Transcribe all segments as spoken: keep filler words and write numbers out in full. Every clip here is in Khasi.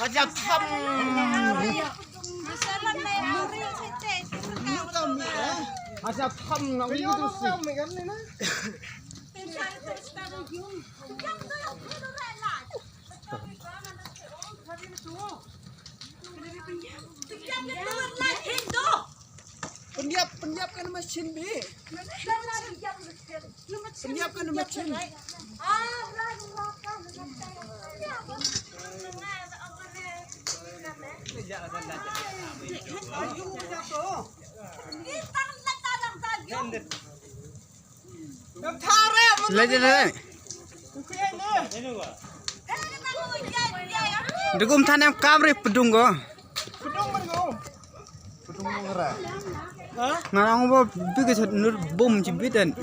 Jap tham. Masya tham na wi tu si. Pyndiap, pyndiap kan machin bi. Pyndiap kan machin. Lei, lei, lei. Dugum than em kam ri pdung go. Pdung ngara. Nga ong ba bi ka chat nur bum ci bidan.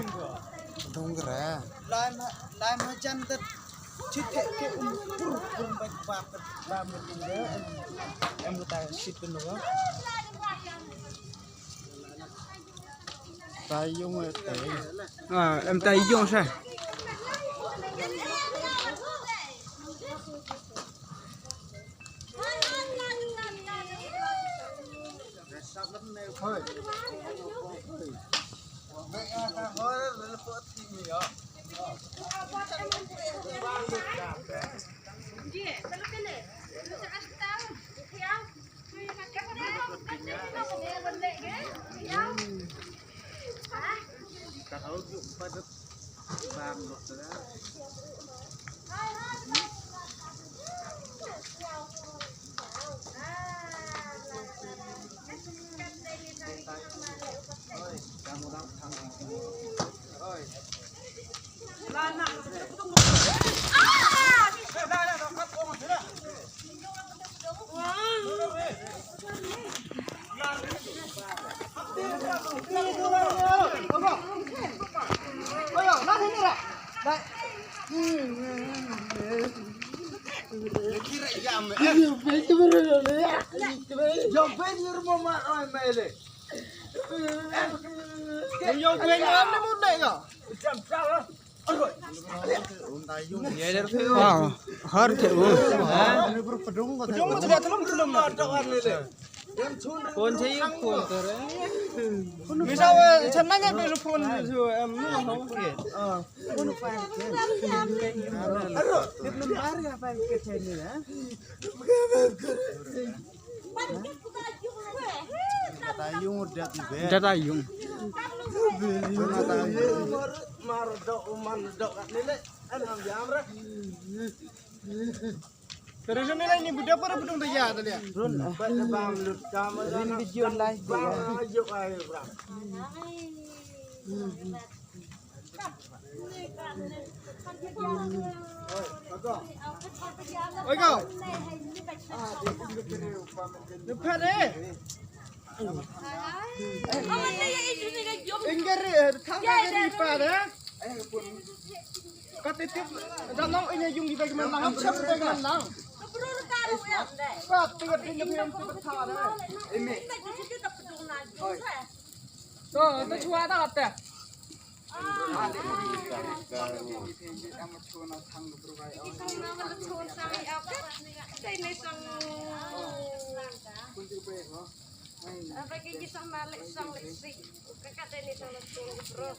Pdung ngara. Lai ma, lai ma jan dat. Ci te ke um pur pur ba ba ba ba. Em ta sit pdung go. Tayung eh, tayung. Ah, em tayung sa. Wow, har te u. Pdung ko tidak telum telum na tok ar lele. Phone sa yu phone tare. Misa wa channel nya be phone su em nu ho. Aro, tip number ya pa ke channel ya. Tayung dat be. Dat tayung. Mar do man do kat lele. An ham jam ra. Terus ni lah ni budak pada bedung tu ya tadi. Run. Bang lut kamera. Rin video live dia. Bang ayo ayo bang. Oi kau. Lepas eh. Enggak re, tangga re pa de. Ka tip tip da long ine yung ki bag man lang, chap bag man lang. Ka tip tip da phim tip tha da. Ime. To, to chwa da te. Apa ke kisah Malik sang lek sik. Kakak tadi sang lek sik bro.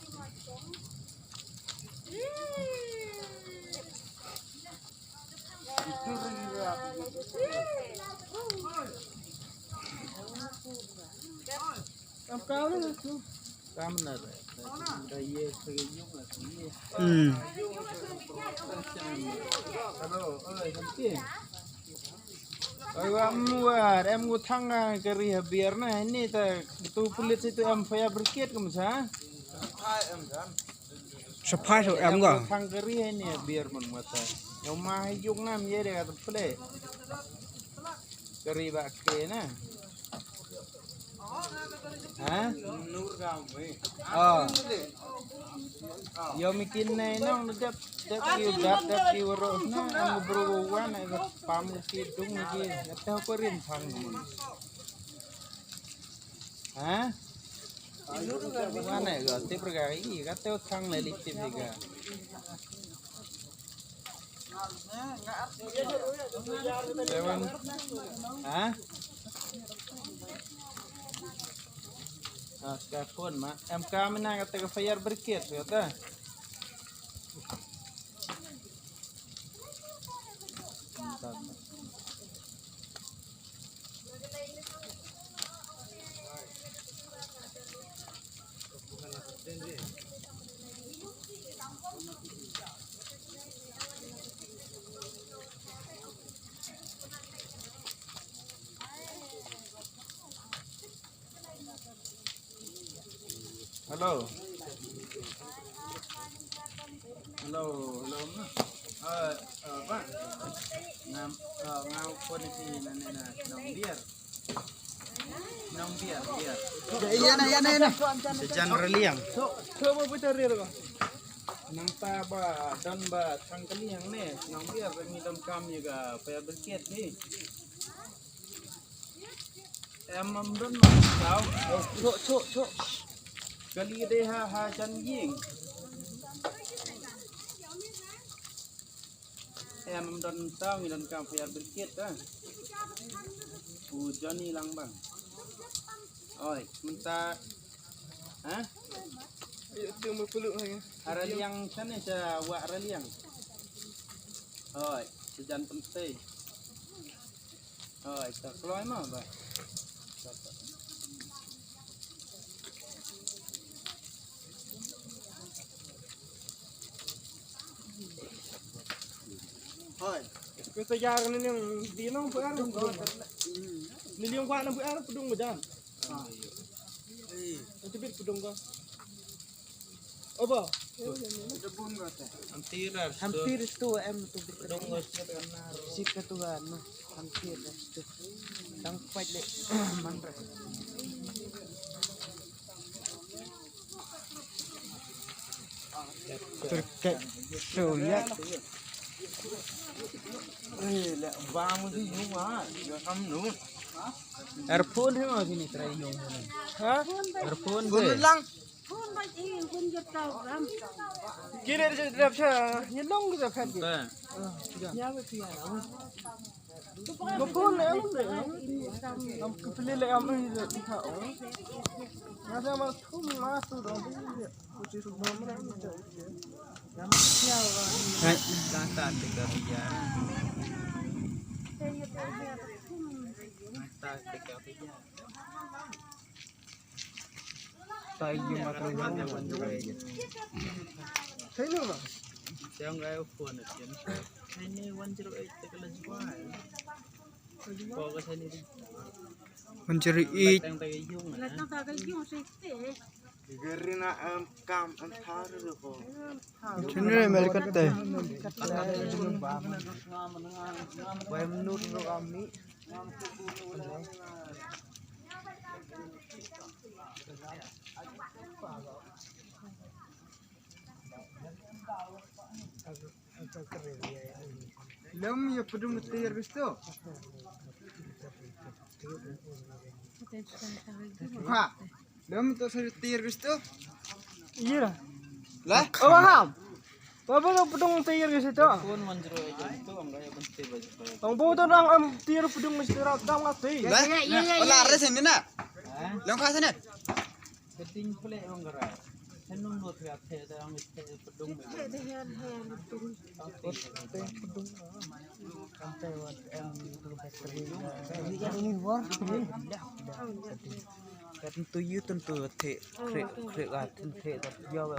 Kam kau ni tu. Kam na. Da ye ke yung ni. Hmm. Hello, oi, kam ti. Oi, wa em wa, em wa thang ka ri ha biar na, ni ta tu pulit itu em fire brigade kam sa. Saphai so em ga. Thang ka ri ni ha biar man mata. Yo ma yung nam ye de ka tu pule. Ka ri ba ke na. Ha? Oh. Yo mi kin nei nong dep dep ki dap dep ki waro na ang bro wan ai pam ki dung ki na te ko rin thang. Ha? Wan ai go tip ga i ga te thang le li tip ga. Ha? Ah, ska phone ma. Em ka mynta kata ka fire brigade kata. Hello. Hello, hello, ma. Ah, ah, ba. Ngam, ah, ngam phone ïa phi na ne na, na Nongbiar. Nongbiar, Biar. Ïa na, ïa na, ïa na. Sajan Raliang. Nangta ba don ba Thangkaliang ne, Nongbiar ngi donkam ïa ka fire brigade ne. Em, em don ma. Tau. Chok, chok, chok. Kali dei ha, ha jan ïing. Em, em don tau, ngi donkam fire brigade, ah. U Johnny Langbang. Oi, mynta. Ha? Ha Raliang shane, sha Wah Raliang. Oi, sha jan Pynthei. Oi, ta kloi ma ba. Hoi. Kita jar ni ni di nong pu ar. Ni liang wa na pu ar pudung ba jan. Itu bit pudung ko. Apa? Hampir, hampir tu em tu pudung ko. Sip ka tu kan. Hampir tu. Tang pait le. Manra. Terkait soyak. Eh, lek bang tu yung ah, yung am nu. Earphone hai ma sini try yung. Ha? Earphone. Phone lang. Kire je drap sha, ni long je khat. Ya, ya. Bapun le am le. Am kepele le am le ti kha o. Nga sa ma thum ma tu dong ti. Ku ti su bom ra ni cha. Ya ma sia wa. Hai, ta ta ti ka ya. Ta ti ka ya. Sai yung ma tu yung. Sai no ba. Siang ga phone ni. Sai ni one zero eight te ka la jua. One zero eight. General America te. Lem ya pudung tiar bistu. Ha. Lem tu sari tiar bistu. Iya. Lah. Oh, paham. Apa tu pudung tiar bistu? Pun manjro itu, ang kaya bentuk baju. Ang bau tu nang am tiar pudung mesti rak dang lah ti. Lah. Ola res ini na. Lem khas ini. Keting pele ong gerai. Senung lut ya the da ong the pedung. Sampai wan em tu bateri. Ini war. Kan tu yu tentu the kre kre kan the ya.